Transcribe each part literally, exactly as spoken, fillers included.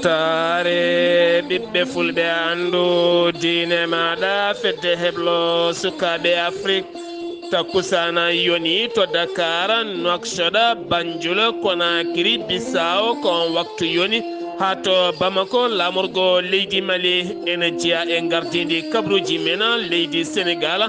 Saare ɓiɓɓe fulɓe, anndu diine maaɗa, fedde heblo sukaaɓe Afrik. Takkusaana yoni to Dakar, Nouakchott, Banjul, Conakry, Bissau, ko on waktu yoni. Haa to Bamako, laamorgo leydi Mali ene jeya e ngardiindi kabaruuji men, leydi Senegal.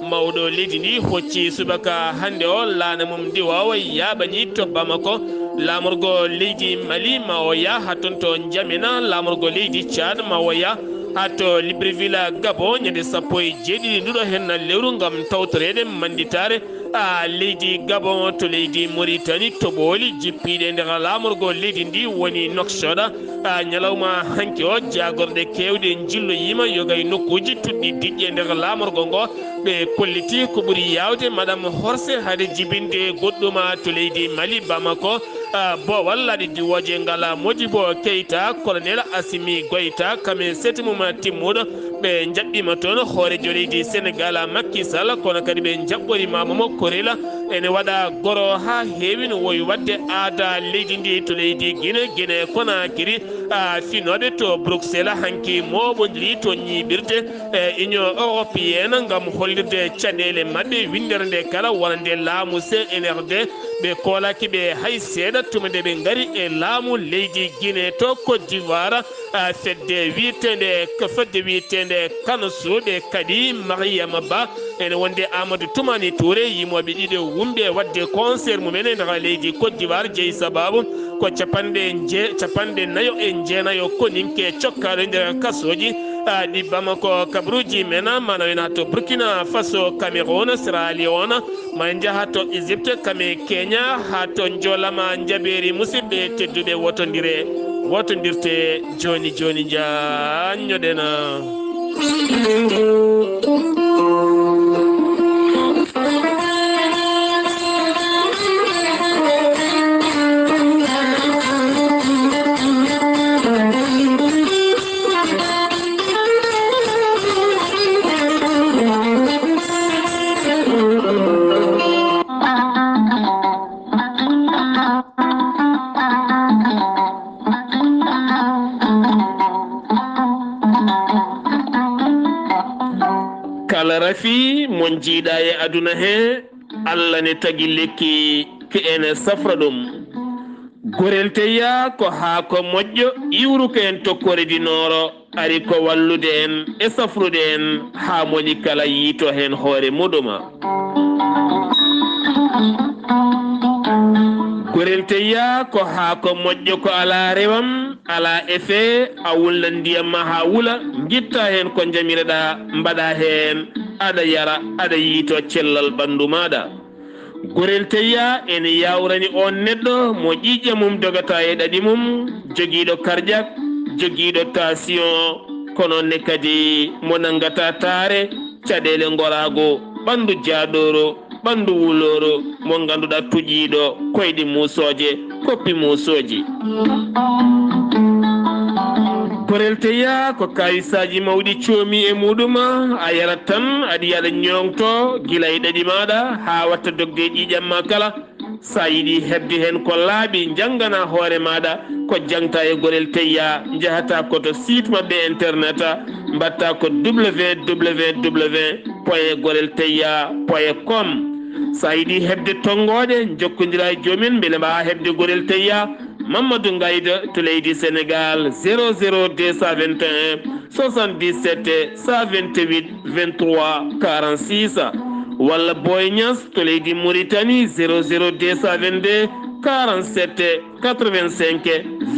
Mawɗo leydi ndi hocci subaka hannde o laana mum ndi waawa yaaɓani to Bamako. Laamorgo leydi Mali ma o yah haa toon to Njamena, laamorgo leydi Tchad ma o yah haa to Libreville, Gabon, ñande sappo e jeeɗiɗi nduɗo heen lewru ngam tawtoreede mannditaare a leydi Gabon. To leydi Mauritanie, toɓooli jippiiɗe nder laamorgo leydi ndi woni Nouakchott. A ñalawma hanki o, jaagorɗe keewɗe njilloyiima yoga e nokkuuji tuɗɗi diƴƴe nder laamorgo ngo. Ɓe kolliti ko ɓuri yaawde Madame Horse hade jibinde goɗɗum to leydi Mali, Bamako. A, boowal laaɗe diwooje ngal, Modibo Keita, Colonel Assimi Goïta, kam e seeti mum timmuɗo. Ɓe njaɓɓiima toon hooreejo leydi Senegal, Macky Sall, kono kadi ɓe njaɓɓoriima mo Korela. Ene waɗa goro haa heewi no wowi waɗde aada leydi ndi to leydi Guinée, Guinée Conakry. A, finooɓe to Bruxelles hanki mooɓondiri to ñiiɓirde, e, Union Européenne ngam hollirde caɗeele maɓɓe. Winndere nde kala wonande laamu C N R D, ɓe koolaaki ɓe hay seeɗa tuma nde ɓe ngari e laamu leydi Guinée to Côte d'Ivoire. A, fedde wiyeteende, ko fedde wiyeteende Kanasu ɓe kadi Mariama Ba ene wonde Amadou Toumani Touré, yimooɓe ɗiɗo wumɓe waɗde concert mumen e nder leydi Côte d'Ivoire, jeyi sababu ko capanɗe nje-, capanɗe nayo e jeenayo koninke cokkaaɗo nder kasooji, a, ɗi Bamako. Kabaruuji men, mana wena to Burkina Faso, Cameroun, Sierra Leone, ma en njaha to Égypte, kam e Kenya, haa to Njolama. Njaɓeeri musidɓe tedduɓe, wotondire, wotondirte jooni jooni, njaanñoɗen. Kala rafi mo njiiɗa e aduna he, Allah ne tagi lekki ki ene safra ɗum. Gorel teyya ko haako moƴƴo, iwruko en to Kore du Nord, ari ko wallude en e safrude en haa moni kala yiito heen hoore muɗum. Gorel teyya ko haako moƴƴo, ko alaa rewam, alaa effet, a wulnan ndiyam ma haa wula, ngitta heen ko njamireɗaa, mbaɗa heen, aɗa yara, aɗa yiito cellal ɓanndu maaɗa. Gorel teyya ene yaawrani oon neɗɗo mo ƴiiƴam mum dogata e ɗaɗi mum, jogiiɗo karjak, jogiiɗo tension, ko noon ne kadi mo nanngata taare, caɗeele ngoraagu, ɓanndu jaaɗooru, ɓanndu wulooro, mo ngannduɗaa tuƴiiɗo koyɗe muusooje, koppi muusooji. Gorel teyya ko kaawisaaji mawɗi coomi e muɗum, a yarat tan, aɗa yaɗa ñoŋto gila e ɗaɗi maaɗa haa watta dogde e ƴiiƴam ma kala. So a yiɗi heɓde heen ko laaɓi, njanngana hoore maaɗa ko jaŋta e Gorel Teyya, njahata ko to site maɓɓe internet, mbaɗta ko www point gorelteyya point com. So a yiɗi heɓde tonngooɗe, njokkondira e joom en mbele mbaawa heɓde Gorel Teyya. Mamadou Ngayda to leydi Sénégal, zéro zéro deux cent vingt et un soixante-dix-sept cent vingt-huit vingt-trois quarante-six, walla Boy Niass to leydi Mauritanie, zéro zéro deux cent vingt-deux quarante-sept quatre-vingt-cinq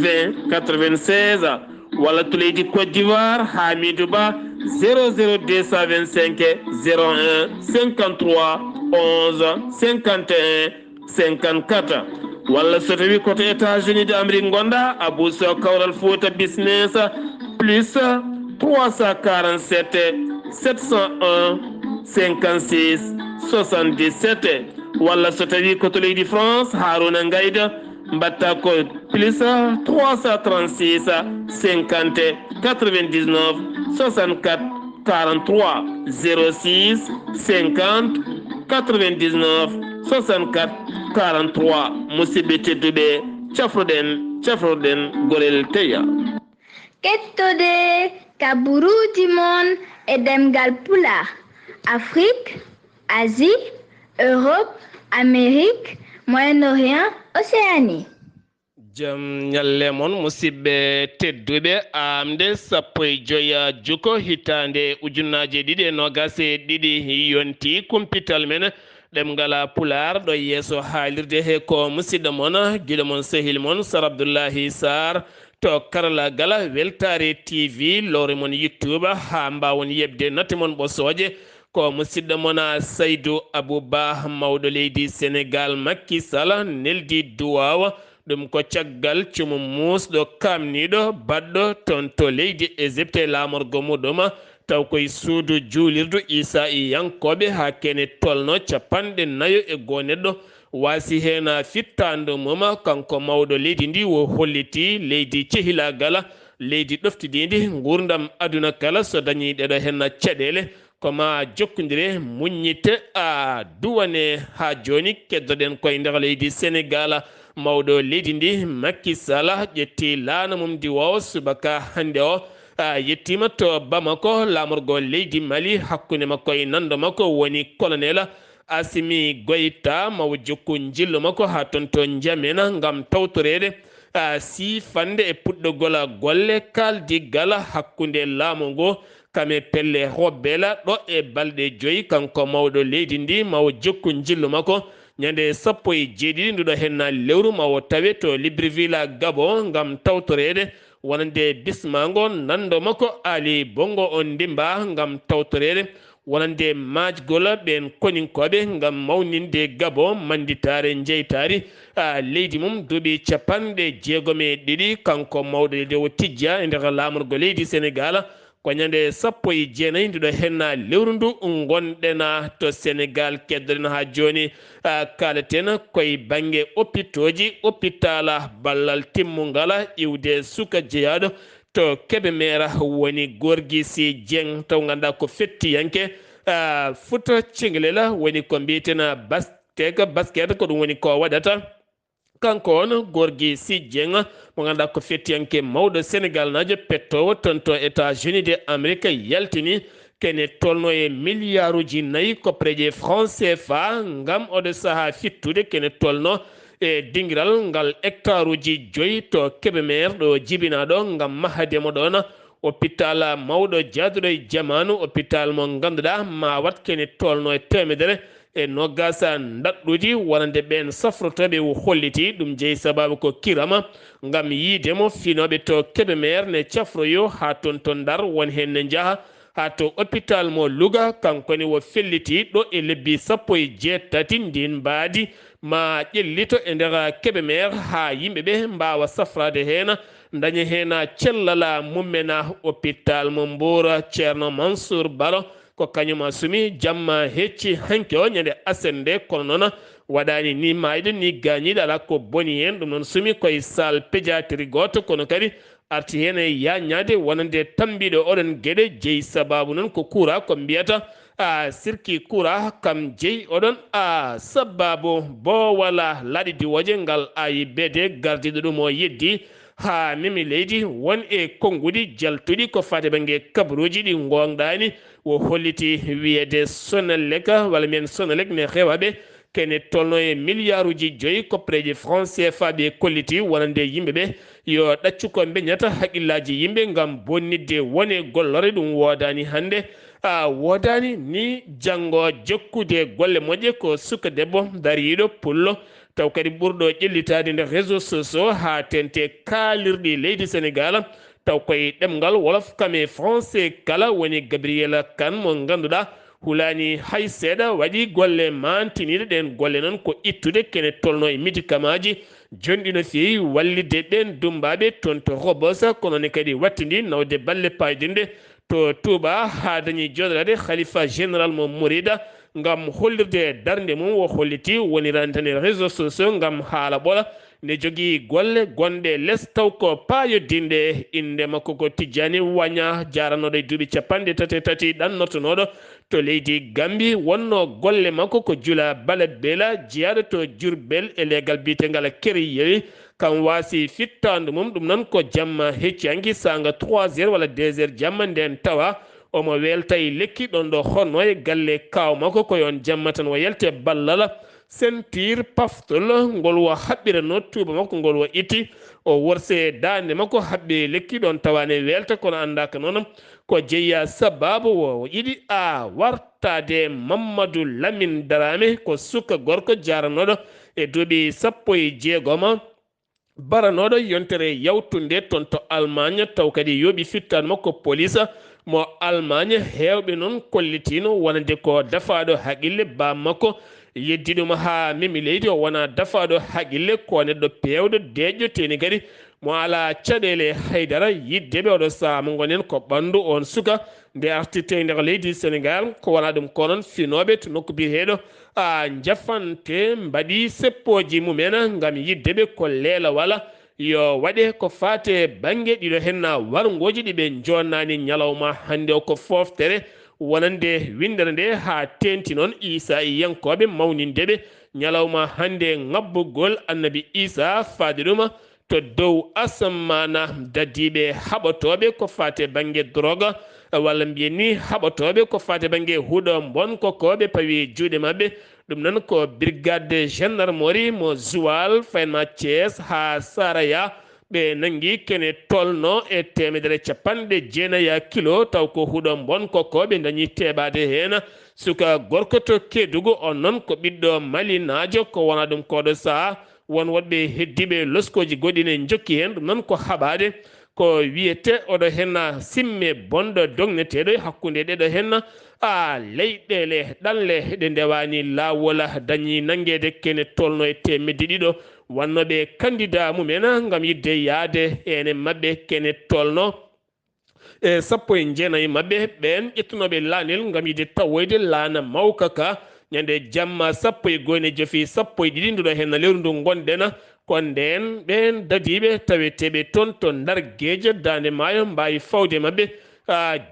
vingt quatre-vingt-seize, walla to leydi Côte d'Ivoire, Hamidou Ba, zéro zéro deux cent vingt-cinq zéro un cinquante-trois onze cinquante et un cinquante-quatre, walla so tawi ko to États-Unis d'Amérique ngonɗa, Abou Sow, Kawral Fouta Business, plus trois cent quarante-sept sept cent un cinquante-six soixante-dix-sept, walla so tawi ko to leydi France, Harouna Ngayda, mbaɗta ko plus trois cent trente-six cinquante quatre-vingt-dix-neuf soixante-quatre quarante-trois, zéro six cinquante quatre-vingt-dix-neuf soixante-quatre quarante-trois. Musidɓe tedduɓe, cafroɗen, cafroɗen Gorel Teyya. Kettode kaburuuji mon e ɗemngal Pulaar, Afrik, Asie, Europe, Amérique, Moyen-Orient, Océanie. Jam ñalle mon, musidɓe tedduɓe. Aamde sappo e joy juko hitaande ujunnaaje ɗiɗi e noogaas e ɗiɗi yonti kumpital men ɗemngal Pulaar ɗo yeeso haalirde he ko musidɗo mon, giɗo mon, sehil mon, Sar Abdullahi Sarr to karallagal Weltaare T V, lowre mon YouTube haa mbaawon yeɓde natte mon ɓosooje. Ko musidɗo mon Saydu Abu Ba, mawɗo leydi Senegaal, Makki Sala, neldi duwaawa. Ɗum ko caggal cumu muusɗo kaamniiɗo baɗɗo toon to leydi Égypte e laamorgo muɗum, taw koye suudu juulirdu Iisaa'iyankooɓe haa kene tolno capanɗe nayo e goo neɗɗo waasi heen fittaandu mum. Kanko mawɗo leydi ndi o holliti leydi cehilaagal, leydi ɗoftidiindi nguurndam aduna kala, so dañii ɗeɗo heen caɗeele, ko ma jokkondire, muññite, a duwane. Haa jooni keddoɗen koye nder leydi Senegaal. Mawɗo leydi ndi, Makki Sala, ƴetti laana mum diwoowo subaka hannde o, a yettiima to Bamako, laamorgo leydi Mali, hakkunde makko e nanndo makko woni colonel Asimi Goyta, mawo jokku njillu makko haa toon to Njamena ngam tawtoreede, a, siifannde e puɗɗogol golle kaaldigal hakkunde laamu ngu kam e pelle Robela ɗo e balɗe joyi. Kanko mawɗo leydi ndi, mawo jokku njillu makko ñande sappo e jeeɗiɗi nduɗo henna lewru, mawo tawe to Libreville, Gabon, ngam tawtoreede wonande bismaango nanndo makko Ali Bongo Ondimba ngam tawtoreede wonande maajgol ɓeen koninkooɓe ngam mawninde Gabon mannditaare njeytaari, a, leydi mum duuɓi capanɗe jeegom e ɗiɗi. Kanko mawɗo leydi o tijja e nder laamorgo leydi Senegaal. Ko ñande sappo e jeenayi nduɗo henna lewru ndu ngonɗen to Senegaal, keddoɗen haa jooni, a, kaaleten koye bannge opitooji, opitaal ballal timmungal iwde suka jeyaaɗo to Kebemer woni Gorgui Sy Dieng, taw ngannduɗaa ko fettiyanke, a, Futa Cenglela, woni ko mbiyeten basket, basket ko ɗum woni ko waɗata. Kanko on Gorgui Sy Dieng, mo ngannduɗaa ko fettiyanke mawɗo Senegalnaajo pettoowo toon to États-Unis de Amérique, yaltini kene tolno e miliyaaruuji nayi koppareeje franc C F A ngam oɗo sahaa fittude kene tolno e dingiral ngal hectaruuji joyi to Kebemer ɗo jibinaaɗo ngam mahade mo ɗoon opitaal mawɗo jaaduɗo e jamaanu, opitaal mo ngannduɗaa ma waɗ kene tolno e teemedere e noogaas ndaɗɗuɗi wonande ɓeen safrotooɓe. O holliti ɗum jeyi sabaabu ko kirama ngam yiide mo finooɓe to Kebemer ne cafroyo haa toon to Ndar, won heen ne njaha haa to opitaal mo Louga. Kanko ne o felliti ɗo e lebbi sappo e jeetati ndin mbaadi ma ƴellito e nder Kebemer haa yimɓe ɓe mbaawa safraade heen, ndaña heen cellal mummen. Opitaal mo Mbuur, Ceerno Mansour Baro, ko kañum sumi jamma hecci hanki o ñande aset nde, kono noon waɗaani ni maayɗo ni gaañiiɗo, alaa ko boni heen. Ɗum noon sumi koye saal pédiatrie gooto, kono kadi arti heen e yaañaade wonande tammbiiɗo oɗon geɗe. Jeyi sabaabu noon ko kuura ko mbiyata, a, sirki kuura kam jeyi oɗon, a, sabaabu boowal laaɗe diwooje ngal A I B D gardiiɗo ɗum o yeddi haa memi leydi, won e konnguɗi jaltuɗi ko faati bannge kabaruuji ɗi ngoongɗaani. O holliti wiyeede Sonelec, walla mbiyen Sonelec ne rewaɓe kene tolno e miliyaaruuji joyi koppareeje franc C F A ɓe kolliti wonande yimɓe ɓe yo ɗaccu ko mbeñata haqqillaaji yimɓe ngam bonnitde wone gollore. Ɗum woodaani hannde, a, woodaani ni janngo jokkude golle moƴƴe. Ko suka debbo dariiɗo pullo, taw kadi ɓurɗo ƴellitaade nder réseau sociaux haa teeŋti kaalirɗi leydi Senegaal, taw koye ɗemngal wolof kam e français kala, woni Gabriel Kane mo ngannduɗaa hulaani hay seeɗa, waɗi golle maantiniiɗe. Ɗeen golle noon ko ittude kene tolno e médicamentji jonɗi no feewi, wallitde ɓeen dummbaaɓe toon to Rebeuss, kono ne kadi wattindi nawde balle paydinɗe to Touba haa dañi jooɗoraade khalifa général mo Mouride ngam hollirde darnde mum. O holliti woniraani tan e réseau sociaux ngam haala ɓola ne jogii golle gonɗe les taw ko paayodinɗe. Innde makko ko Tijjaani Waña, jaaranooɗo e duuɓi capanɗe tati e tati, ɗannotonooɗo to leydi Gambi. Wonnoo golle makko ko Jula Bala Bela, jeyaaɗo to Jurbel e leegal biyeteengal Keri Yewi. Kam waasi fittaandu mum, ɗum noon ko jamma hecci hanki saanga trois heures walla deux heures jamma ndeen tawa omo weelta e lekki ɗoon ɗo honno e galle kaaw makko. Ko yon jamma tan o yalti e ballal sentir paftol ngol o haɓɓiranno tuuba makko ngol o itti. O worse daande makko haɓɓi lekki ɗoon tawa ne weelta kono anndaaka noon ko jeyaa sabaabu o yiɗi a wartaade Mammadu Lamin Daraame ko suka gorko jaaranooɗo e duuɓi sappo e jeegom. Baranooɗo yontere yawtunde toon to Almaañ, taw kadi yooɓi fittaandu makko poliis mo Almaañ. Heewɓe noon kollitiino wonande ko dafaaɗo haqille. Baam makko yeddi ɗum haa memi leydi, o wonaa dafaaɗo haqille, ko neɗɗo peewɗo, deeƴƴo, teeni kadi mo alaa caɗeele haydara. Yiɗde ɓe oɗo sahaa mo ngonen ko ɓanndu oon suka nde artirte e nder leydi Senegaal, ko wonaa ɗum ko noon finooɓe to nokku biyeteeɗo a Njafante mbaɗi seppooji mumen ngam yiɗde ɓe ko leelawal yo waɗe ko faati e bannge ɗiɗo heen warngooji ɗi ɓe joonnaani ñalawma hannde o. Ko fooftere wonande winndere nde haa teeŋti noon Iisaa'iyankooɓe mawninde ɓe ñalawma hannde ŋabbugol Annabi Iisaa faade ɗum to dow asamaana. Dadiiɓe haɓotooɓe ko faati e bannge droga walla mbiyen ni haɓotooɓe ko faati e bannge huɗo mbon ko ko ɓe pawi juuɗe maɓɓe. Ɗum noon ko brigade gendarmerie mo Joal, fayin ma Thiès haa Saraya. Ɓe nanngi kene tolno e teemedere capanɗe jeenayi kilo, taw ko huɗo mbon ko ko ɓe ndañi teɓaade heen. Suka gorko to Kedugu, on noon ko ɓiɗɗo malinaajo, ko wona ɗum koɗo sahaa. Won woɗɓe heddiiɓe loskooji goɗɗi ne njokki heen, ɗum noon ko haɓaade. Ko wiyetee oɗo heen simme bonɗo dogneteeɗo e hakkunde ɗeɗo heen a leyɗeele ɗanle ɗe ndewaani laawol dañi nanngeede kene tolno e teemedde ɗiɗo wannooɓe kandida mumen ngam yiɗde yahde ene maɓɓe kene tolno e sappo e jeenayi maɓɓe ɓeen ƴettunooɓe laanel ngam yiɗde tawoyde laana mawka ka ñande jamma sappo e goo ene jofi sappo e ɗiɗi nduɗo heen lewru ndu ngonɗen. Ko ndeen ɓeen dadiiɓe taweteeɓe toon to Ndar Geejo Daande Maayo mbaawi fawde maɓɓe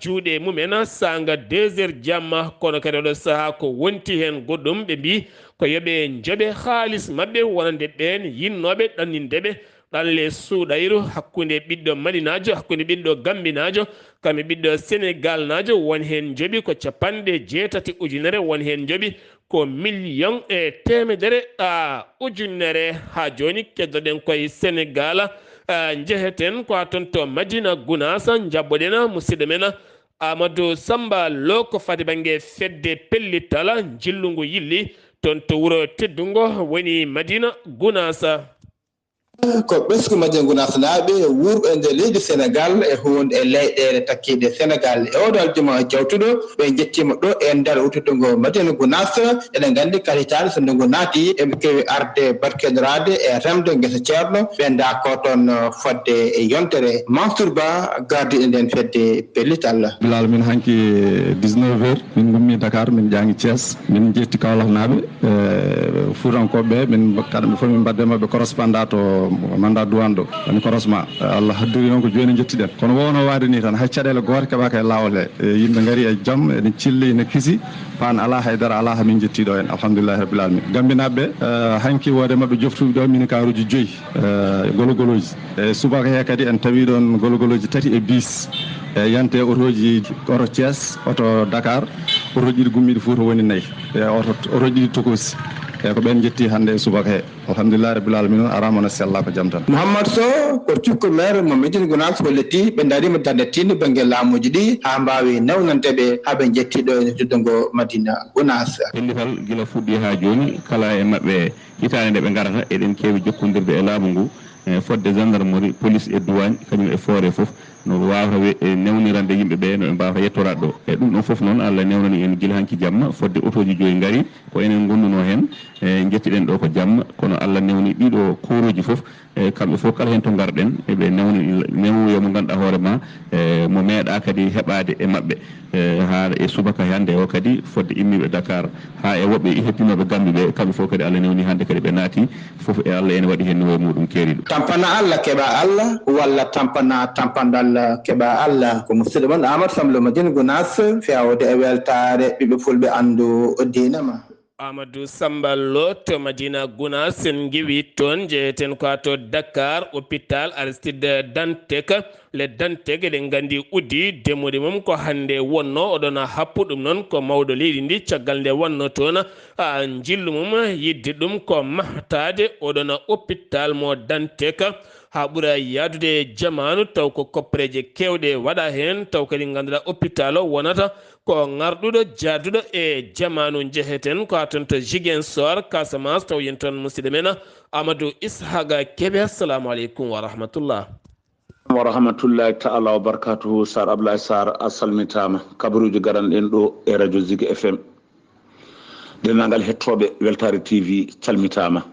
juuɗe mumen saanga deux heures jamma. Kono kadi oɗo sahaa ko wonti heen goɗɗum, ɓe mbii ko yo ɓe njoɓe haalis maɓɓe wonande ɓeen yinnooɓe ɗanninde ɓe ɗanle suuɗayru hakkunde ɓiɗɗo malinaajo, hakkunde ɓiɗɗo gambinaajo, kam e ɓiɗɗo senegaalnaajo. Won heen njoɓi ko capanɗe jeetati ujunere, won heen njoɓi ko miliyoŋ e teemedere a ujunere. Haa jooni keddoɗen koye Senegaal, a, njeheten ko haa toon to Madina Gunaas, njaɓɓoɗen musidɗo men Amadou Samba Lo ko faati bannge fedde pellital njillu ngu yilli toon to wuro teddungo woni Madina Gunaas. Ko ɓesngu Madina Gunaasnaaɓe wuurɓe e nder leydi Senegaal e huunde e leyɗeele takkiiɗe Senegaal. E oo ɗo aljuma jawtuɗo, ɓe njettiima ɗo e nder wuttude ngo Madina Gunaas. Eɗen nganndi kadi hitaande so ndungu naati, eɓe keewi arde barkinoraade e remde ngesa ceerno. Ɓe ndaa ko toon fodde e yontere. Mansour Ba, gardiiɗo ndeen fedde pellital. Bilal, min hanki dix-neuf heures, min ngummi Dakar, min ƴaŋi Thiès, min njetti Kaolack naaɓe. E, Fuutankooɓe ɓe, min, kamɓe fof min mbaɗde maɓɓe correspondant to mandat douane ɗo, woni croisement. E, Allah haddori noon ko jooni njettiɗen. Kono wonno waade ni tan, hay caɗeele goote keɓaaka e laawol he. E, yimɓe ngari e jam, ene cilli, ene kisi, paan alaa, hay dara alaa, haa min njetti ɗo heen. Alhamdulillahi Rabbil Alamin. Gambinaaɓe, e, hanki woode maɓɓe joftuɓe ɗo minikaruuji joyi, e, gologolooji. E, subaka he kadi en tawi ɗoon gologolooji tati e bis. E, yante otooji, oto Thiès, oto Dakar, otooji ɗiɗi gummiiɗi Fuuta woni nayi. E, oto, otooji ɗiɗi tokosi. E, ko ɓeen njetti hannde e subaka he. Alhamdulillahi Rabbil Alamin, on araama, on sellaa ko jam tan. Mouhammad Sow ko cukko maire mo Médina Gounass hollitii ɓe ndariima darnde tiiɗnde bannge laamuuji ɗi haa mbaawi nawnande ɓe haa ɓe njetti ɗo e noddude ngo Madina Gounass. Pellital gila fuɗɗii haa jooni, kala e maɓɓe hitaande nde ɓe ngarata, eɗen keewi jokkondirde e laamu ngu, e fodde gendarmerie, police e douane, kañum e foore fof. No ɓe waawata we-, e newnirande yimɓe ɓe, no ɓe mbaawata yettoraade ɗo. E ɗum ɗon fof noon, Allah newnani en gila hanki jamma, fodde otooji joyi ngari, ko enen ngonnunoo heen, e njettiɗen ɗo ko jamma, kono Allah newni ɗiɗo koorooji fof, e kamɓe fof kala heen to ngarɗen, eɓe newni, newuyo mo ngannduɗaa hoore ma, e mo meeɗaa kadi heɓaade e maɓɓe. E haa e subaka hannde o kadi, fodde immiiɓe Dakar, haa e woɓɓe heɓtinooɓe Gambie ɓe, kamɓe fof kadi Allah newni hannde kadi ɓe naati, fof e Allah ene waɗi heen niwo e muɗum keeriɗo. Tampana Allah, keɓa Allah, walla tampana tampandal, keɓa Allah. Ko musidɗo mon Amadou Samb Lo Madina Gounass, fewde e weltaare ɓiɓɓe fulɓe anndu diine ma. Amadou Samba Lo to Madina Gounass, en ngiwi toon, jeyeten ko to Dakar, hôpital Aristide Dantec. Le Dantec, eɗen nganndi uddi demmude mum ko hannde wonno, oɗon happu ɗum noon ko mawɗo leydi ndi, caggal nde wonno toon, a, njillu mum yidde ɗum ko mahtaade oɗon hôpital mo Dantec, haa ɓura yaadude e jamaanu, taw ko koppareeje keewɗe waɗa heen, taw kadi ngannduɗaa hôpital o wonata ko ŋarɗuɗo, jaaduɗo e jamaanu. Njeheten ko haa toon to Ziguinchor, Casamance, taw yen toon musidɗo men Amadou Ishaqa Kebe. Assalamu aleykum wa rahmatullah. Wa rahmatullahi ta'ala wa barakatuhu. Sar Ablaye Sar, a salmitaama. Kabaruuji garanɗen ɗo e Radio Zig F M. Denndaangal hettooɓe Weltaare T V calmitaama.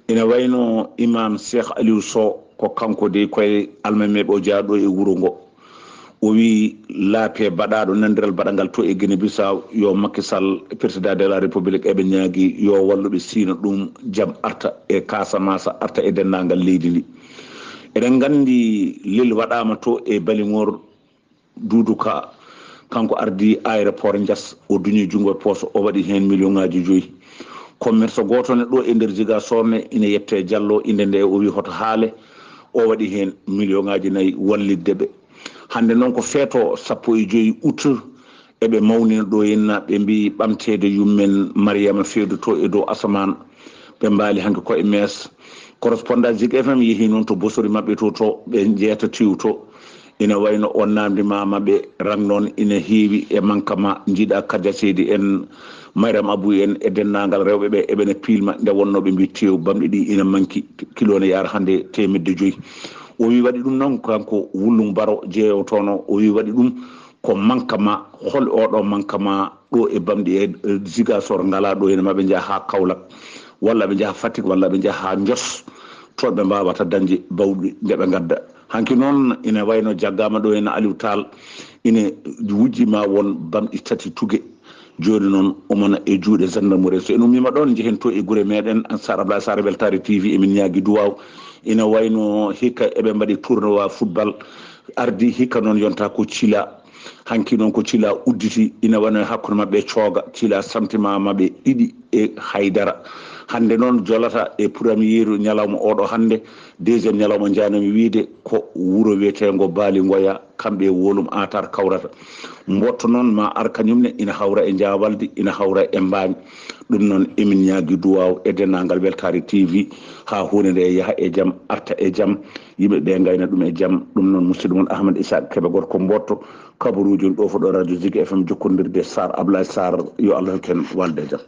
Ina wayno Imam Cheikh Aliou Sow, ko kanko dey koye almameeɓe o jeyaa ɗo e wuro ngo. O wii laape baɗaaɗo nandiral baɗangal to e Guinée Bissau, yo Macky Sall, président de la République, eɓe ñaagi yo walluɓe Siina ɗum jam arta e Casamance, arta e denndaangal leydi ndi. Eɗen nganndi lel waɗaama to e Baliŋor, Duudu Ka, kanko ardi aéroport Njas, o duñi junngo e poos, o waɗi heen million ŋaaji joyi. Commerce gooto ne ɗo e nder Ziguinchor ne ina yette Jallo, innde nde o wi hoto haale, o waɗi heen million ŋaaji nayi wallitde ɓe. Hannde noon ko feeto sappo e joyi août, eɓe mawnina ɗo henna, ɓe mbi ɓamteede yummen Mariama feedoto e dow asamaan. Ɓe mbaali hanki koye mees. Correspondant Zik F M yehi noon to bosori maɓɓe to, to ɓe jeetatiw to. Ina wayno o naamndimaama ɓe, rang noon ina heewi e mankama, njiɗa Kadja Seydi en, Mayram Abou en e denndaangal rewɓe ɓe, eɓe ne piilma nde wonnoo ɓe mbi tew bamɗi ɗi ina manki, kilo ne yaara hannde teemedde joyi. O wi waɗi ɗum noon kanko Wullum Baro jeeyotoono, o wi waɗi ɗum ko mankama, hol oɗo mankama ɗo e bamɗi e, e Ziguinchor ngala ɗo ene maɓe njaha haa Kaolack, walla ɓe njaha Fatick, walla ɓe njaha haa Ndios, toon ɓe mbawata dañde bawɗi nde ɓe ngadda. Hanki noon ina wayno jaggama ɗo ene Aliou Tall, ine wujji ma won bamɗi tati tuge. Jooni noon omona e juuɗe gendarmerie. So en ummima ɗoon, njehen to e gure meɗen, Sar Ablaye Sar, Weltare T V, emin ñaagi duwaw. Ina wayno hikka eɓe mbaɗi tournoi football. Ardi hikka noon yonta ko Cila. Hanki noon ko Cila udditi, ina wano e hakkunde maɓɓe e Cooga. Cila santima maɓɓe ɗiɗi e haydara. Hannde noon jolata e premier ñalawma oɗo hannde, deuxième ñalawma njanami wiide ko wuro wiyeteengo Baali Ngoya, kamɓe e Wolum Atar kawrata. Mboɗto noon ma ar kañum ne ina hawra e Jaawaldi, ina hawra e Mbaañ. Ɗum noon emin ñaagi duwaaw e denndaangal Weltaare T V, haa huunde nde yaha e jam, arta e jam, yimɓe ɓe ngayna ɗum e jam. Ɗum noon musidɗo mon Ahmad Isaak Kebe, gorko Mboɗto, kabaruuji ɗo fof ɗo Radio Zik F M, jokkondirde Sarr Ablaye Sarr, yo Allah hokku en walde e jam.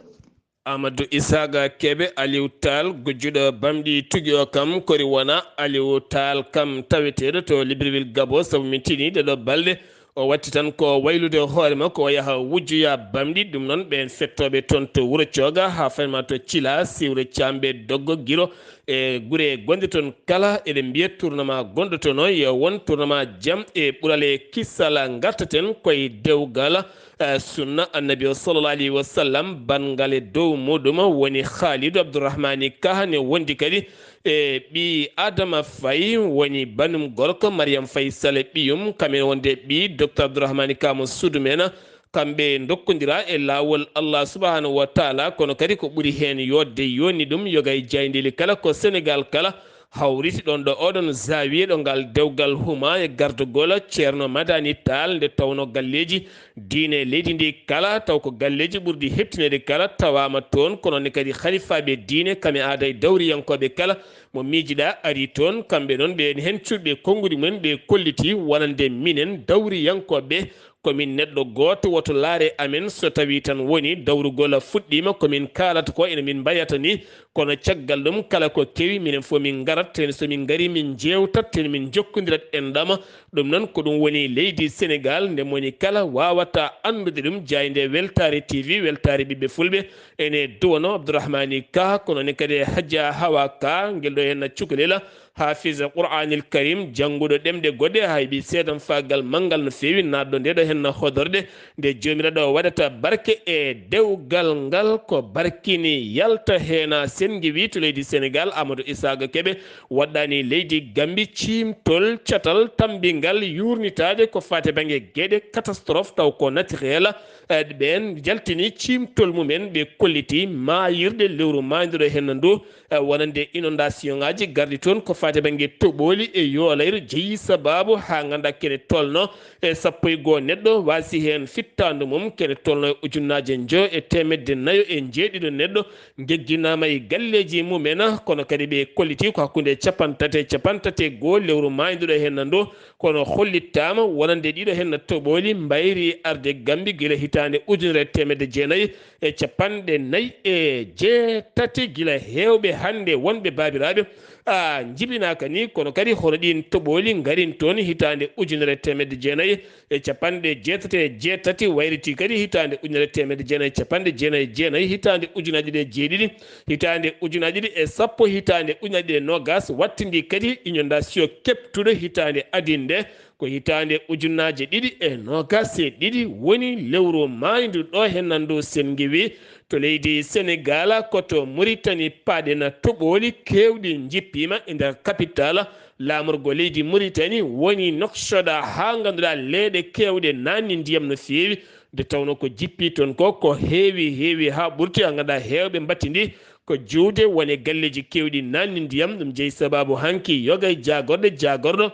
Amadou Isaga Kebe, Aliou Tall, gujjuɗo bamɗi tugi o kam, kori wona Aliou Tall kam taweteeɗo to Libreville Gabo, sabu min tini ɗe ɗo balɗe o watti tan ko waylude hoore makko, o yaha wujjoya bamɗi. Ɗum noon, ɓeen fettooɓe toon to Wuro Cooga, haa fayi ma to Cila, Siwre Caamɓe, Doggo, Giro, e gure gonɗe toon kala, eɗen mbiya tournoi gonɗo toon o, yo won tournoi jam e ɓural e kisal. Ngartaten koye dewgal, eh, sunna Annabi o sallallahu alayhi wa sallam, banngal e dow muɗum woni Khalidou Abdourahmani Ka ne wondi kadi e ɓii Adama Faye, woni banum gorko Mariam Faye Sall ɓiyum, kamen wonde ɓii Docteur Abdourahmani Ka mo suudu men. Kamɓe ndokkondira e laawol Allah subhanahu wa taala, kono kadi ko ɓuri heen yodde yoni ɗum yoga e jayndeli kala ko Senegal kala hawriti ɗon ɗo oɗon zaawiye ɗo ngal dewgal huma e gardugol Ceerno Madani Taal, nde tawno galleeji diine e leydi ndi kala, taw ko galleeji ɓurɗi heɓtineede kala tawaama toon, kono ne kadi halifaaɓe diine kam e aada e dawriyankooɓe kala mo miijiɗaa ari toon. Kamɓe noon ɓe heen cuuɗi ɓe konnguɗi mumen ɓe kolliti wonande minen dawriyankooɓe Ko min neɗɗo gooto, woto laare amen so tawii tan woni dawrugol fuɗɗiima. Ko min kaalata ko ina min mbayata ni, kono caggal ɗum kala ko kewi minen fof min ngarat heen. So min ngarii min njeewtat heen, min njokkondirat enɗam. Ɗum noon ko ɗum woni leydi Senegaal, nde moni kala waawata anndude ɗum. Jaaynde Weltaare T V, weltaare ɓiɓɓe fulɓe, ene duwano Abdourahmani Ka, kono ne kadi Hajja Hawa Ka, ngel ɗo henna cukalel, Hafiz Qur'anil Karim, jannguɗo ɗemɗe goɗɗe, hay ɓi seedan faagal manngal no feewi, naatɗo nde ɗo henna hodorde, nde Joomiraaɗo waɗata barke e dewgal ngal, ko barkini yalta heena. Sen ngiwi to leydi Senegaal, Amadou Isaaga Keɓe waɗɗani leydi Gambi ciimtol catal tammbingal yuurnitaade ko faati bannge geɗe catastrophe taw ko naturel. Eh, ɓeen jaltini ciimtol mumen, ɓe kolliti maayirɗe lewru maayduɗo henna ndu, eh, wonande inondation ŋaaji garɗi toon ko faati bannge toɓooli e yoolayru jeyi sabaabu haa ngannda kene tolno e sappo e goo neɗɗo waasi heen fittaandu mum, kene tolno e ujunnaaje njo e teemedde nayo e njeeɗiɗo neɗɗo ngejjinaama e galleeji mumen, kono kadi ɓe kolliti ko hakkunde capanɗe tati e capanɗe tati e goo lewru maayduɗo henna ndu, kono hollittaama wonande ɗiɗo henna toɓooli mbayri arde Gambi gila hitaande ujunere e teemedde jeenayi e capanɗe nayi e jeetati. Gila heewɓe hannde wonɓe baabiraaɓe, a, njibinaaka ni, kono kadi hono ɗiin toɓooli ngarin toon hitaande ujunere e teemedde jeenayi e capanɗe jeetati e jeetati, wayriti kadi hitaande ujunere e teemedde jeenayi e capanɗe jeenayi e jeenayi, hitaande ujunaaji ɗiɗi e jeeɗiɗi, hitaande ujunaaji ɗiɗi e sappo, hitaande ujunaaji ɗiɗi e noogaas, wattindi kadi inondation keɓtuɗo hitaande adii nde, ko hitaande ujunnaaje ɗiɗi e noogaas e ɗiɗi woni lewru maaydu ɗo henna ndu. Sen ngiwi to leydi Senegaal, ko to Muritani paaɗen, toɓooli keewɗi njippiima e nder kapital. Laamorgo leydi Muritani woni Noksoda, haa ngannduɗaa leeɗe keewɗe naanni ndiyam no feewi, nde tawnoo ko jippii toon ko, ko heewi, heewi haa ɓurti, haa ngannduɗaa heewɓe mbattindi ko juuwde woni e galleeji keewɗi naanni ndiyam. Ɗum jeyi sabaabu hanki yoga e jaagorɗe, jaagorɗo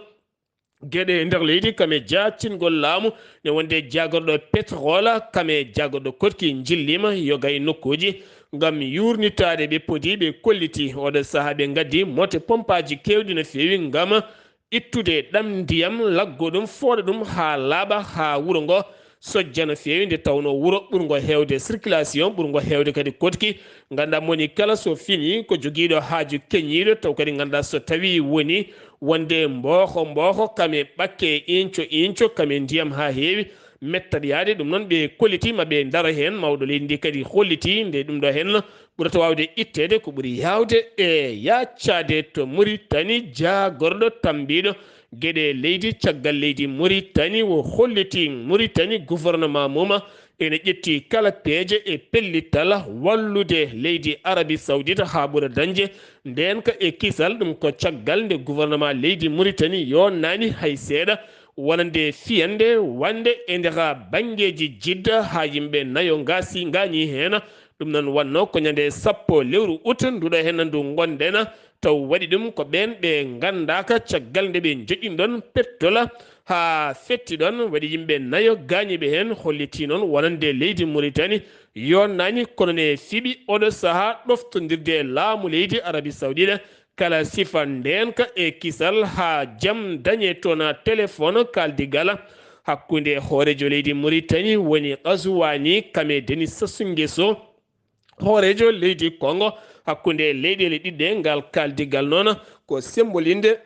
geɗe e nder leydi, kam e jaacingol laamu, ne wonde jaagorɗo pétrole, kam e jaagorɗo koɗki njilliima yoga e nokkuuji ngam yuurnitaade ɓe podi, ɓe kolliti. Oɗo sahaa ɓe ngaddi mote pompaaji keewɗi no feewi ngam ittude ɗam ndiyam, laggo ɗum, fooɗa ɗum haa laaɓa, haa wuro ngo sojja no feewi, nde tawnoo wuro ɓurngo heewde circulation, ɓurngo heewde kadi koɗki. Nganndaa moni kala so fini ko jogiiɗo haaju keñiiɗo, taw kadi nganndaa so tawii woni wonde mbooho mbooho, kam e ɓakke, inco inco, kam e ndiyam haa heewi, mettat yaade. Ɗum noon ɓe kolliti ma ɓe ndaro heen. Mawɗo leydi ndi kadi holliti nde ɗum ɗo heen ɓurata waawde itteede ko ɓuri yaawde e yaaccaade to Muritani. Jaagorɗo tammbiiɗo geɗe leydi caggal leydi Muritani o holliti Muritani gouvernement mum ene ƴetti kala peeje e pellital wallude leydi Arabie Saoudite haa ɓura dañde ndeenka e kisal. Ɗum ko caggal nde gouvernement leydi Muritani yonnaani hay seeɗa wonande fiyande wonde e nder banngeeji Jidda haa yimɓe nayo ngaasi, ngaañi heen. Ɗum noon wonnoo ko ñande sappo lewru ut nduɗo heen ndu ngonɗen, taw waɗi ɗum ko ɓeen ɓe nganndaaka caggal nde ɓe njoƴƴini ɗoon pettol haa fetti ɗoon, waɗi yimɓe nayo gaañiiɓe heen, hollitii noon wonande leydi Muritani yonnaani, kono ne fiɓi oɗo sahaa ɗoftondirde e laamu leydi Arabie Saoudite kala sifa ndeenka e kisal haa jam dañe toon. Téléphone kaaldigal hakkunde hooreejo leydi Muritani woni Ghazouani kam e Denis Sassou Nguesso, hooreejo leydi Congo. Hakkunde leyɗeele ɗiɗi ɗe, ngal kaaldigal noon ko sembolinde,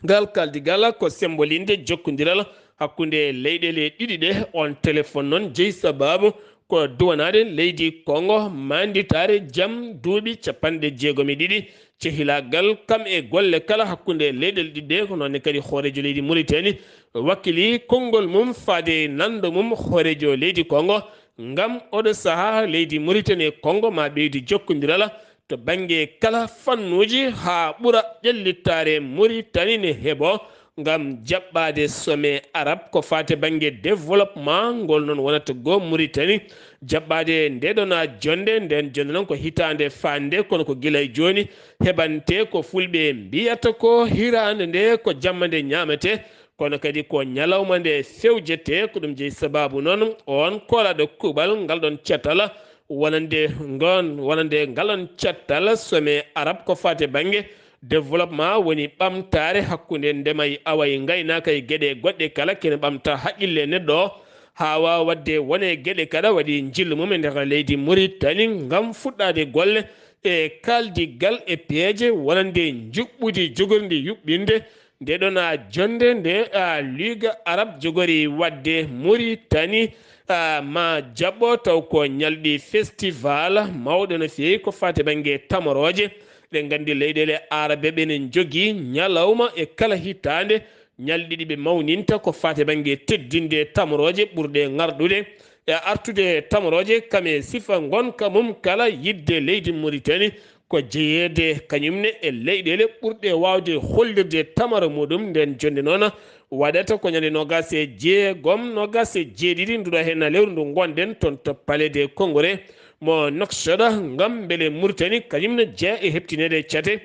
ngal kaaldigal ko sembolinde jokkondiral hakkunde leyɗeele ɗiɗi ɗe. On téléphone noon jeyi sabaabu ko duwanaade leydi Congo maanditaare jam duuɓi capanɗe jeegom e ɗiɗi cehilaagal kam e golle kala hakkunde leyɗeele ɗiɗi ɗe. Ko noon ne kadi hooreejo leydi Muritani wakkili konngol mum faade nanndo mum hooreejo leydi Congo ngam oɗo sahaa leydi Muritani e Congo ma ɓeydu jokkondiral to bannge kala fannuuji haa ɓura ƴellitaare Muritani ne heɓo ngam jaɓɓaade sommet Arab ko faati bannge développement ngol noon wonata goo Muritani jaɓɓaade nde ɗon a jonnde. Nden jonnde noon ko hitaande faande, kono ko gila e jooni heɓante ko fulɓe mbiyata ko hiraande nde ko jamma nde ñaamete, kono kadi ko ñalawma nde fewjete. Ko ɗum jeyi sabaabu noon on koolaaɗo kuuɓal ngal ɗon catal wonande ngon, wonande ngal ɗon catal sommet Arab ko faati bannge Développement woni ɓamtaare hakkunde ndema e awa e ngaynaaka e geɗe goɗɗe kala kene ɓamta haqqille neɗɗo o, haa waawa waɗde wone geɗe kala waɗi njillu mum e nder leydi Muritani ngam fuɗɗaade golle e kaaldigal e peeje wonande njuɓɓudi jogorndi yuɓɓinde nde ɗon a jonnde nde a Ligue Arabe jogori waɗde Muritani, a, ma jaɓɓo taw ko ñalɗi festival mawɗo no feewi ko faati bannge tamorooje. Ɗen nganndi leyɗeele Arabe ɓe ne njogii ñalawma e kala hitaande ñalɗi ɗi ɓe mawninta ko faati bannge teddinde tamorooje ɓurɗe ŋarɗude e artude tamorooje kam e sifa ngonka mum kala yiɗde leydi Muritani ko jeyeede kañum ne e leyɗeele ɓurɗe waawde hollirde tamaro muɗum. Nden jonnde noon waɗata ko ñande noogas e jeegom, noogas e jeeɗiɗi nduɗo heen lewru ndu ngonɗen toon to Palais des Congrès mo Nouakchott ngam mbele Muritani kañum ne jeya e heɓtineede cate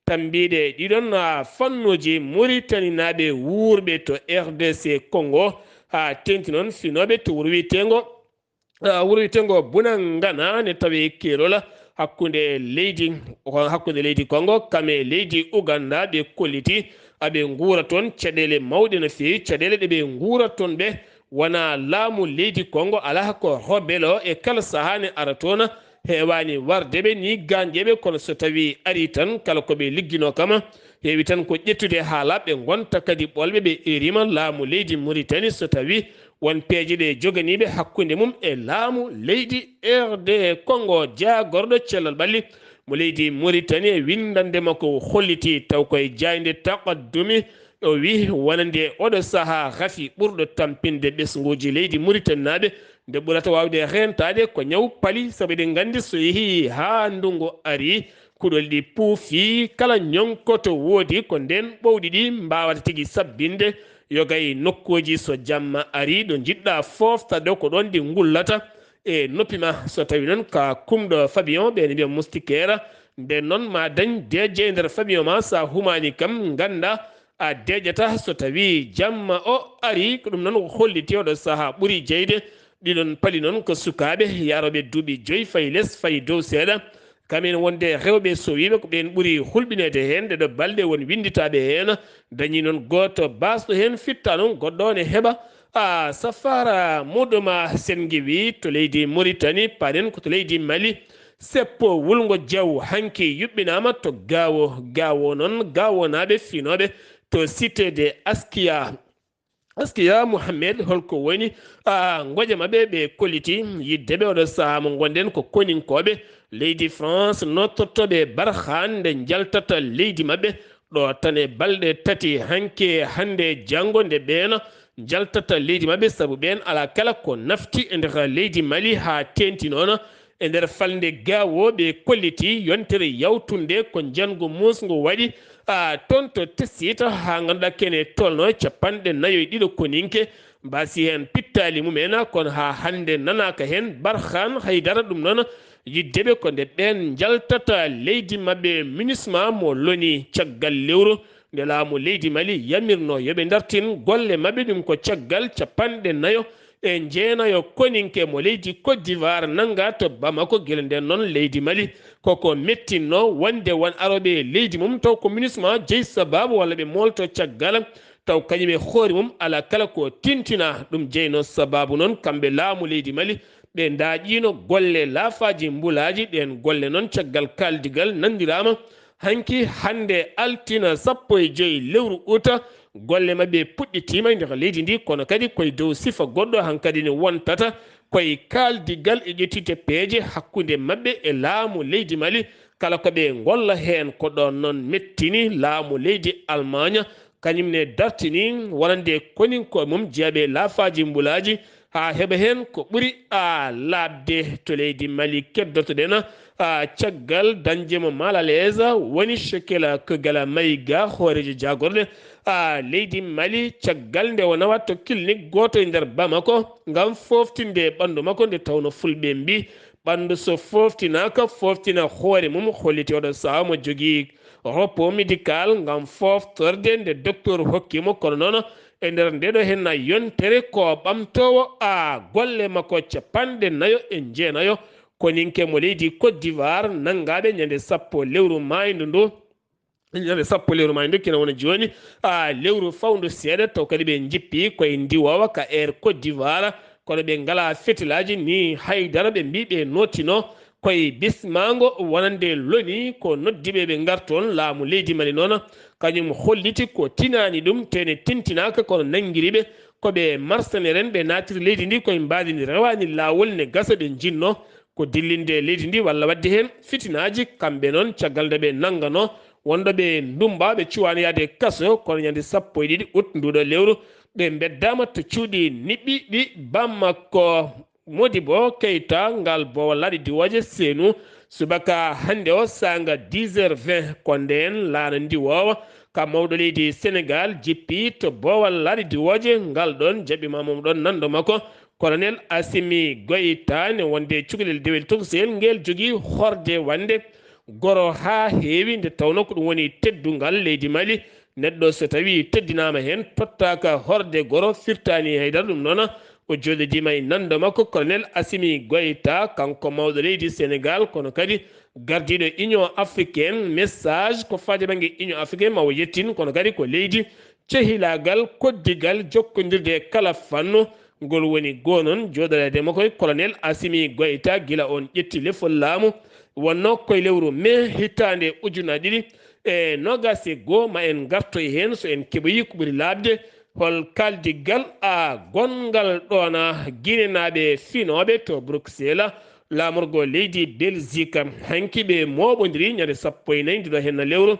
tambiiɗe ɗiɗon, a, fannuuji Muritaninaaɓe wuurɓe to R D C Congo, haa teeŋti noon finooɓe to wuro wiyeteengo, a, wuro wiyeteengo Bunagana ne tawee keerol hakkunde leydi, hakkunde leydi Congo kam e leydi Uganda. Ɓe kolliti aɓe nguura toon caɗeele mawɗe no feewi, caɗeele ɗe ɓe nguura toon ɓe wonaa laamu leydi Congo, alaa ko rebelle o e kala sahaa ne ara toon, heewaani warde ɓe ni gaañde ɓe, kono so tawii arii tan kala ko ɓe ligginoo kam heewi tan ko ƴettude haa laaɓa, ɓe ngonta kadi ɓolɓe, ɓe eeriima laamu leydi Muritani so tawii won peeje ɗe joganiiɓe hakkunde mum e laamu leydi R D Congo. Jaagorɗo cellal ɓalli mo leydi Muritani e winndannde makko o holliti taw koye jaaynde Taqaddumi o wi wonande oɗo sahaa rafi ɓurɗo tampinde ɓesnguuji leydi Muritaninaaɓe nde ɓurata waawde reentaade ko ñaw pali, sabu eɗen nganndi so yehii haa ndunngu arii, kuɗol ɗi puufii, kala ñoŋkoto woodi ko ndeen ɓowɗi ɗi mbaawata tigi sabbinde yoga e nokkuuji so jamma arii ɗo njiɗɗaa foofta ɗo ko ɗoon ɗi ngullata e noppi ma. So tawii noon ka kumɗo fabion ɓe ne mbiya moustiquaire, nden noon ma dañ deeƴe e nder fabion ma, so a humaani kam ngannda a deeƴata. So tawii jamma o arii, ko ɗum noon holliti oɗo sahaa ɓuri jeyde. Ɗiɗon pali noon ko sukaaɓe yarooɓe duuɓi joyi fayi les fayi dow seeɗa. Kam en wonde rewɓe sowiiɓe ko ɓeen ɓuri hulɓineede heen, ɗeɗo balɗe won winnditaaɓe heen. Dañii noon gooto baasɗo heen fitta noon goɗɗo o ne heɓa, a, safaara muɗum a. Senngi wi to leydi Muritani, paaɗen ko to leydi Mali. Seppo wulngo jaw hanki yuɓɓinaama to Gaawo. Gaawo noon, Gaawonaaɓe finooɓe to Cité de Askia. Askiya Mohamed, holko woni, a, ngoƴa maɓɓe ɓe kolliti yiɗde ɓe oɗo sahaa mo ngonɗen ko koninkooɓe leydi France nottortooɓe Barkhane nde njaltata leydi maɓɓe ɗo tan e balɗe tati hanki e hannde e janngo nde ɓeen njaltata leydi maɓɓe, sabu ɓeen alaa kala ko nafti e nder leydi Mali haa teeŋti noon. E nder falnde Gaawo ɓe kolliti yontere yawtunde ko njanngu muusngu waɗi, a, toon to Tessiita haa ngannduɗaa kene tolno capanɗe nayo e ɗiɗo koninke mbaasi heen pittaali mum en, kono haa hannde nanaaka heen Barkhane Haydara. Ɗum noon yiɗde ɓe ko nde ɓeen njaltata leydi maɓɓe MINUSMA mo loni caggal lewru nde laamu leydi Mali yamirno yo ɓe ndartin golle maɓɓe, ɗum ko caggal capanɗe nayo e jeenayo koninke mo leydi Côte d'Ivoire nannga to Bamako. Gila nden noon leydi Mali koko mettinno wonde won arooɓe e leydi mum taw ko MINUSMA jeyi sabaabu walla ɓe moolto caggal taw kañum e hoore mum alaa kala ko tintina. Ɗum jeyno sabaabu noon kamɓe laamu leydi Mali ɓe ndaaƴiino golle laafaaji mbulaaji. Ɗeen golle noon caggal kaaldigal nanndiraama hanki hannde altina sappo e joy lewru uta. Golle maɓɓe puɗɗitiima e nder leydi ndi, kono kadi koye dow sifa goɗɗo hankadi ne wontata koye kaaldigal e ƴettite peeje hakkunde maɓɓe e laamu leydi Mali. Kala ko ɓe ngolla heen ko ɗoon noon mettini laamu leydi Almaaña, kañum ne dartini wonande koninko mum jeyaɓe laafaaji mbulaaji haa heɓa heen ko ɓuri a laaɓde. To leydi Mali keddotoɗen a caggal dañde mo mal à l'aise woni Shekela Kogala Maïga, hooreejo jaagorɗe a leydi Mali, caggal nde o nawata to clinique gooto e nder Bamako ngam fooftinde ɓanndu makko, nde tawno fulɓe mbi ɓanndu so fooftinaaka, fooftina hoore mum. Holliti oɗo sahaa mo jogii repos médical ngam fooftorde nde docteur hokki mo, kono noon e nder ndeɗo henna yontere ko ɓamtoowo a golle makko capanɗe nayo e jeenayo, koninke mo leydi Côte d'Ivoire, nanngaaɓe ñande sappo lewru maayndu ndu. Ñande sappo lewru maaji ndu kene wona jooni, a lewru fawndu seeɗa, taw kadi ɓe njippi koye ndiwoowa ka Air Côte d'Ivoire, kono ɓe ngalaa fetilaaji ni haydara, ɓe mbii ɓe nootino koye bismaango wonande loni ko noddiiɓe ɓe ngar toon. Laamu leydi Mali noon kañum holliti ko tinaani ɗum, tene tintinaaka kono nanngiri ɓe ko ɓe marsaneren, ɓe naatiri leydi ndi koye mbaadi ndi rewaani laawol ne gasa ɓe njinnoo ko dillinde leydi ndi walla waɗde heen fitinaaji. Kamɓe noon, caggal nde ɓe nannganoo wonɗo ɓe ndumbaa, ɓe cuwaani yahde kaso, kono ñande sappo e ɗiɗi ut nduuɗo lewru, ɓe mbeddaama to cuuɗi niɓɓiɗi Bamako. Modibo Keita, ngal boowal laaɗe diwooje seenu, subaka hannde o saanga dix heures vingt, ko ndeen laana ndiwoowa ka mawɗo leydi Senegaal jippi to boowal laaɗe diwooje ngal ɗoon, jaɓɓiima mo ɗoon nanndo makko, Colonel Assimi Goïta, ne wonde cukalel dewel tokosel ngel jogii horde wande goro haa heewi, nde tawnoo ko ɗum woni teddungal leydi Mali. Neɗɗo so tawii teddinaama heen, tottaaka horde goro, firtaani haydara. Ɗum noon, o jooɗodiima e nanndo makko, Colonel Assimi Goïta, kanko mawɗo leydi Senegaal, kono kadi gardiiɗo Union Africaine. Message ko faade bannge Union Africaine, ma o yettin, kono kadi ko leydi cehilaagal, koddigal, jokkondirde e kala fannu. Ngol woni goo noon jooɗoreede makko e Colonel Assimi Goïta gila on ƴetti lefol laamu, wonnoo koye lewru mee hitaande ujunaaji ɗiɗi e noogaas e goo. Ma en ngartoy heen so en keɓoyi ko ɓuri laaɓde, hol kaaldigal a gonngal ɗoona Ginenaaɓe finooɓe to Bruxelles, laamorgo leydi Belgique. Hanki ɓe mooɓondiri ñande sappo e nayi ndiɗo henna lewru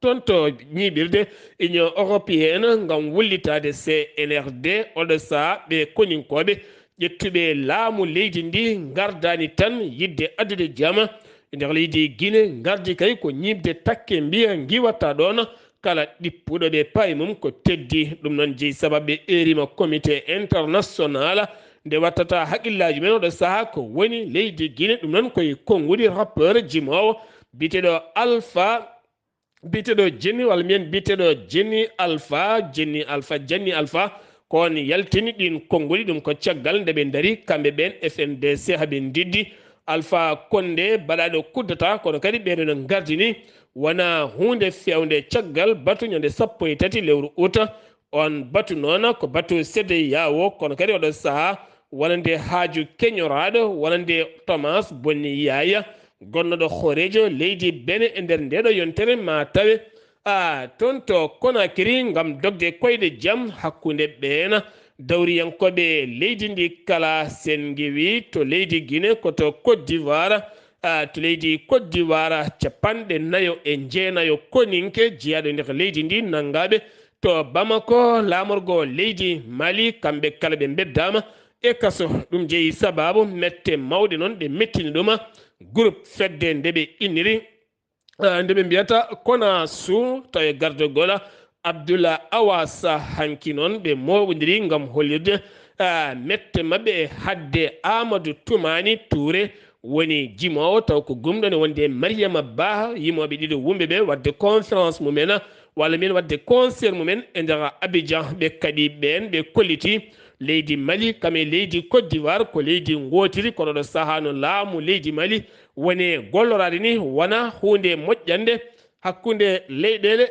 toon to ñiiɓirde Union Européenne ngam wullitaade C N R D. Oɗo sahaa ɓe koninkooɓe ƴettuɓe laamu leydi ndi ngardaani tan yiɗde addude jama e nder leydi Guinée, ngardi kay ko ñiiɓde takke mbiya ngiwata ɗoon kala ɗippuɗo ɓe payi mum ko teddi. Ɗum noon jeyi sababu ɓe eeriima comité international nde wattata haqqillaaji men oɗo sahaa ko woni leydi Guinée. Ɗum noon koye konnguɗi rappeur jimoowo biyeteeɗo Alpha biyeteeɗo Jenny, walla mbiyen biyeteeɗo Jenny Alpha, Jenny Alpha, Jenny Alpha, ko on yaltini ɗiin konnguɗi. Ɗum ko caggal nde ɓe ndari kamɓe ɓeen F N D C haa ɓe ndiddi Alpha Condé baɗaaɗo kuddata, kono kadi ɓeeɗo no ngardini wona huunde feewnde caggal batu ñande sappo e tati lewru uta. On batu noon ko batu C D E A O, kono kadi oɗo sahaa wonande haaju keñoraaɗo, wonande Thomas Boni Yaya, gonnoɗo hooreejo leydi Benin e nder ndeeɗo yontere, ma tawe a toon to Conakry ngam dogde koyɗe jam hakkunde ɓeen dawriyankooɓe leydi ndi kala. Sen ngewi to leydi Guinée ko to Côte d'Ivoire, a, to leydi Côte d'Ivoire, capanɗe nayo e jeenayo koninke jeyaaɗo e nder leydi ndi nanngaaɓe to Bamako, laamorgo leydi Mali, kamɓe kala ɓe mbeddaama e kaso. Ɗum jeyi sababu mette mawɗe noon ɗe mettini ɗuma groupe fedde nde ɓe inniri, eh, nde ɓe mbiyata Konasu, tawi gardogol Abdullah Awasa. Hanki noon ɓe mooɓondiri ngam hollirde, eh, mette maɓɓe e hadde Amadou Toumani Touré woni jimoowo, taw ko gumɗo ne wonde Mariama Ba, yimooɓe ɗiɗo wumɓe ɓe waɗde conférence mumen, walla mbiyen waɗde concert mumen e nder Abidjan. Ɓe kaɗi ɓeen, ɓe kolliti leydi Mali kam e leydi Côte d'Ivoire ko leydi ngootiri, kono ɗo sahaa no laamu leydi Mali woni golloraade ni wona huunde moƴƴande hakkunde leyɗeele,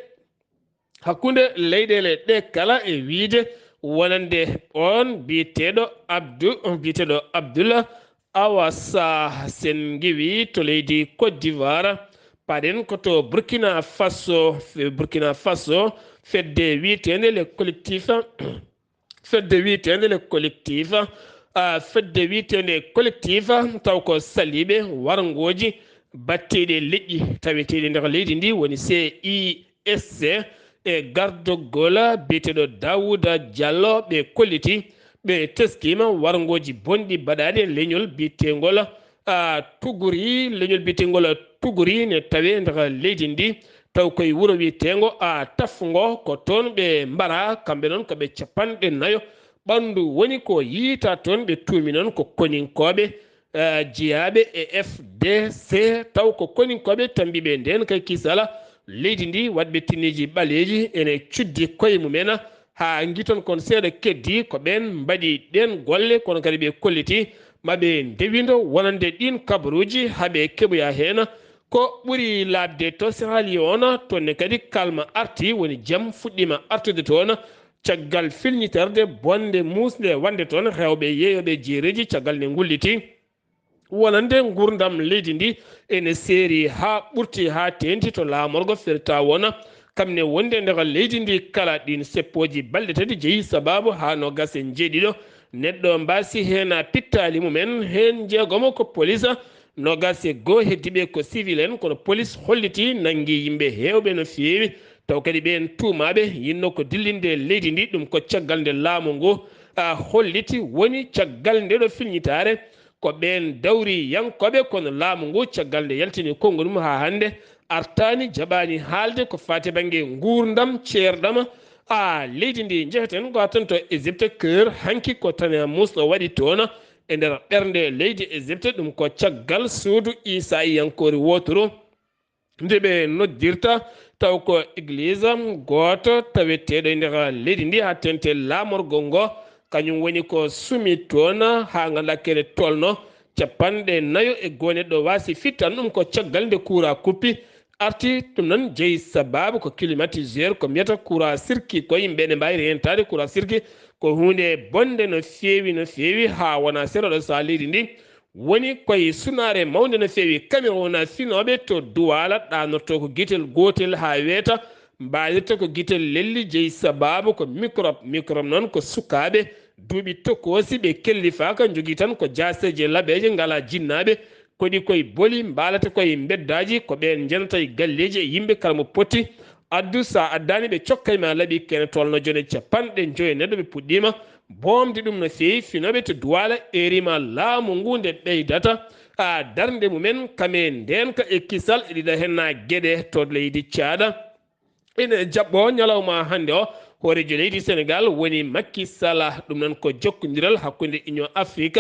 hakkunde leyɗeele ɗe kala, e wiyde wonande on biyeteeɗo Abdou, biyeteeɗo Abdullah Awasa. Sen ngewi to leydi Côte d'Ivoire, paɗen ko to Burkina Faso. Fe-, Burkina Faso, fedde wiyeteende le collectif, fedde wiyeteende le collectif, ah, fedde wiyeteende collectif, taw ko saliiɓe warngooji batteeɗi e leƴƴi taweteeɗi nder leydi ndi, woni C I S C, e gardogol biyeteeɗo Daouda Diallo. Ɓe kolliti ɓe teskiima warngooji bonɗi baɗaaɗi e leñol biyeteengol, ah, Tuguri, leñol biyeteengol Tuguri ne tawee nder leydi ndi, taw koye wuro wiyeteengo, ah, Tafngo, ko toon ɓe mbara, kamɓe noon ko ɓe capanɗe nayo ɓanndu woni ko yiyta toon. Ɓe tuumi noon ko koninkooɓe, eh, jeyaaɓe e F D C, taw ko koninkooɓe tambiiɓe ndeen kay kisala leydi ndi, waɗɓe tinniiji ɓaleeji ene cuddi koye mumen. Haa ngiton kon seeɗa keddi ko ɓeen mbaɗi ɗeen golle, kono kadi ɓe kolliti ma ɓe ndewindo wonande ɗiin kabaruuji haa ɓe keɓoya heen Ko ɓuri laaɓde to Sierra Leone, toon ne kadi kalma arti, woni jam fuɗɗiima artude toon, caggal filñiterde bonde muusnde wonde toon rewɓe yeeyooɓe jeereeji, caggal nde ngulliti wonande nguurndam leydi ndi ene seeri haa ɓurti, haa teeŋti to laamorgo firta wona kam ne wonde nder leydi ndi kala. Ɗiin seppooji balɗe tati jeyi sabaabu haa noogaas e njeeɗiɗo neɗɗo mbaasi heen pittaali mumen, heen jeegomo ko poliis, noogaas e goo heddiiɓe ko civil en, kono poliis holliti nanngi yimɓe heewɓe no feewi. Taw kadi ɓeen tuumaaɓe yinno ko dillinde leydi ndi, ɗum ko caggal nde laamu ngu, a, holliti woni caggal nde ɗo filñitaare. Ko ɓeen dawriyankooɓe, kono laamu ngu caggal nde yaltini konngu mum haa hannde artaani, jaɓaani haalde ko faati bannge nguurndam ceerɗam, a, leydi ndi. Njeheten ko haa toon to Égypte, Caire, hanki ko tana muusɗo waɗi toon e nder ɓernde leydi Égypte. Ɗum ko caggal suudu Iisaayankoori wooturu nde ɓe noddirta taw ko eglise gooto taweteeɗo e nder leydi ndi, haa teeŋti laamorgo ngo, kañum woni ko sumi toon haa ngannduɗaa kene tolno capanɗe nayo e goo neɗɗo waasi fittan. Ɗum ko caggal nde kuuraa kuppi arti. Ɗum noon jeyi sabaabu ko climatiseur, ko mbiyata kuuraa sirki, ko yimɓe ne mbaawi reentaade kuuraa sirki. Ko huunde bonnde no feewi, no feewi, haa wona seeɗa ɗo sahaa leydi ndi woni koye sunaare mawnde no feewi. Cameroun, finooɓe to Duwaala ɗanorto ko gitel gootel haa weeta, mbaawirta ko gitel lelli, jeyi sabaabu ko microbe. Microbe noon ko sukaaɓe duuɓi tokoosi, ɓe kellifaaka, njogii tan ko jaaseeje laɓeeje, ngalaa jinnaaɓe, koɗi koye boli, mbaalata koye mbeddaaji, ko ɓeen njenata e galleeji e yimɓe, kala mo poti addu, so a addaani ɓe cokkay ma laabi kene tolno joone capanɗe njoyo neɗɗo. Ɓe puɗɗiima boomde ɗum no feewi. Finooɓe to Duwaala eeriima laamu ngu nde ɓeydata, a, darnde mumen kame ndeenka e kisal, e ɗiɗa heen na geɗe to leydi Caada. Ene jaɓɓoo ñalawma hannde o, hooreejo leydi Senegaal woni Macky Sall. Ɗum noon ko jokkondiral hakkunde Union Afrique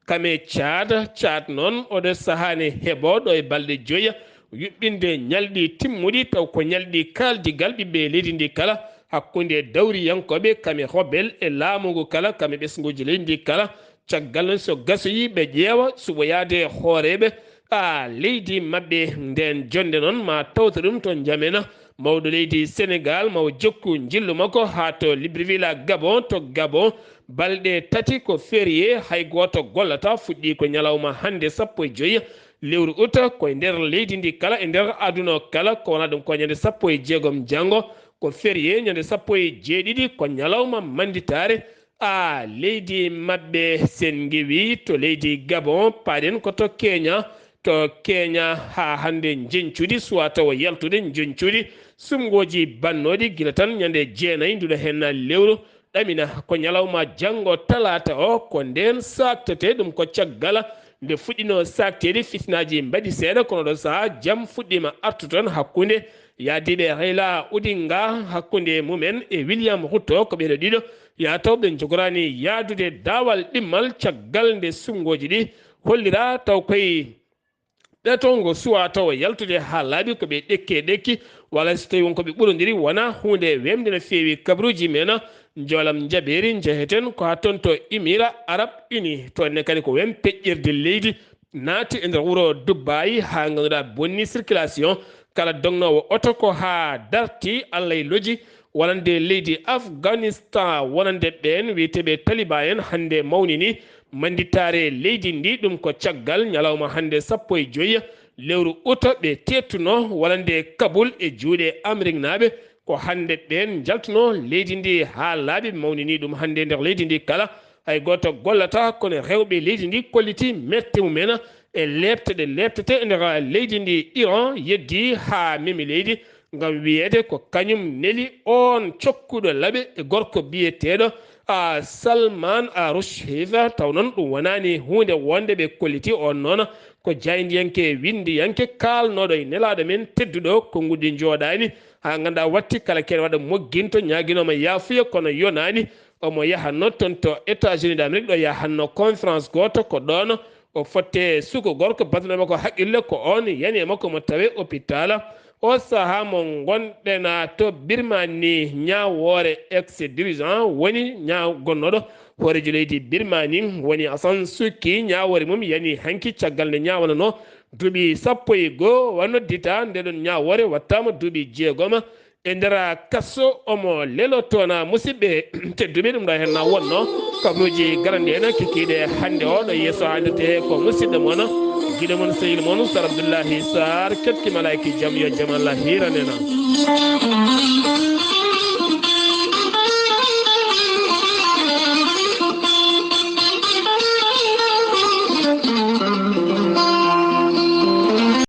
kame Caad. Caad noon, oɗo sahaa ne heɓoo ɗo e balɗe joya yuɓɓinde ñalɗi timmuɗi, taw ko ñalɗi kaaldigal ɓiɓɓe leydi ndi kala, hakkunde dawriyankooɓe kame rebel e laamu ngu kala, kame ɓesnguuji leydi ndi kala. Caggal noon, so gasoyi, ɓe ƴeewa suɓoyaade hooreeɓe, a, leydi maɓɓe. Ndeen jonnde noon, ma tawto ɗum to Njamena, mawɗo leydi Senegaal, ma o jokku njillu makko haa to Libreville, Gabon. To Gabon, balɗe tati ko férié, hay gooto gollataa, fuɗɗii ko ñalawma hannde sappo e joy lewru ut, ko e nder leydi ndi kala, e nder aduna o kala, ko wonaa ɗum ko ñande sappo e jeegom janngo, ko férié, ñande sappo e jeeɗiɗi ko ñalawma mannditaare. A, leydi maɓɓe, sen ngewi to leydi Gabon, paaɗen ko to Kenya. To Kenya, haa hannde njeñcudi suwaa tawa yaltude, njeñcudi sumngooji bannooɗi gila tan ñande jeenayi nduɗo heen lewru ɗamina. Ko ñalawma janngo talaata o, ko ndeen saaktetee. Ɗum ko caggal nde fuɗɗinoo saakteede, fitinaaji mbaɗi seeɗa, kono ɗo sahaa jam fuɗɗiima artu toon hakkunde yaadiiɓe Raila Odinga, hakkunde mumen e William Ruto. Ko ɓee ɗoo ɗiɗo yaa taw ɓe njogoraani yahdude daawal ɗimmal caggal nde sumngooji ɗi holliraa taw koye ɓetongo suwaa tawa yaltude haa laaɓi, ko ɓe ɗekke ɗekki, walla so tawii won ko ɓe ɓurondiri, wonaa huunde wemde no feewi. Kabaruuji men, njoolam njaɓeeri, njeheten ko haa toon to Émirats Arabes Unis. Toon ne kadi ko wem peƴƴirde leydi naati e nder wuro Dubai, haa ngannduɗaa bonni circulation. Kala dognoowo oto ko haa darti, Allah e loji. Wonande leydi Afghanistan, wonande ɓeen wiyeteeɓe Taliban en, hannde mawnini mannditaare leydi ndi. Ɗum ko caggal ñalawma hannde sappo e joy lewru ut ɓe teettuno wonande Kabul e juuɗe Ameriknaaɓe. Ko hannde ɓeen njaltuno leydi ndi haa laaɓi, mawnini ɗum hannde nder leydi ndi kala. Hay gooto gollataa, kono rewɓe leydi ndi kolliti mette mumen e leepte ɗe leeptete e nder leydi ndi. Iran yeddii haa memi leydi ngam wiyeede ko kañum neli oon cokkuɗo laɓe e gorko biyeteeɗo, a, Salman, a, Rushdie. Taw noon ɗum wonaani huunde wonde ɓe kolliti. Oon noon ko jaayndiyanke winndiyanke kaalnooɗo e nelaaɗo men tedduɗo, konnguɗi njooɗaani haa ngannduɗaa watti kala kene waɗa mogginto, ñaaginooma yaafuya kono yonaani. Omo yahanno toon to États-Unis d'Amérique, ɗo yahanno conférence gooto, ko ɗoon o fotte suko gorko baɗnooɗo makko haqqille, ko oon yani e makko mo tawe hôpital. O sahaa mo ngonɗen to Birmanie, ñaawoore ex-dirigeant woni ñaaw gonnooɗo hooreejo leydi Birmanie, woni Aung San Suu Kyi. Ñaawoore mum yani hanki caggal nde ñaawananoo Duuɓi sappo e goo wa noddita nde ɗon ñaawoore wattaama duuɓi jeegoma e nder kaso omo lelotoo na. Musidɓe tedduɓe, ɗum ɗo heen na wonno kabaruuji garanɗi en kikiiɗe hannde. Oo ɗo yeeso haalirde ko musidɗo mon, giɗo mon, sehil mon Sar Abdullahi Sar, keɗki malaaki jam yo jam Allah hiiranena.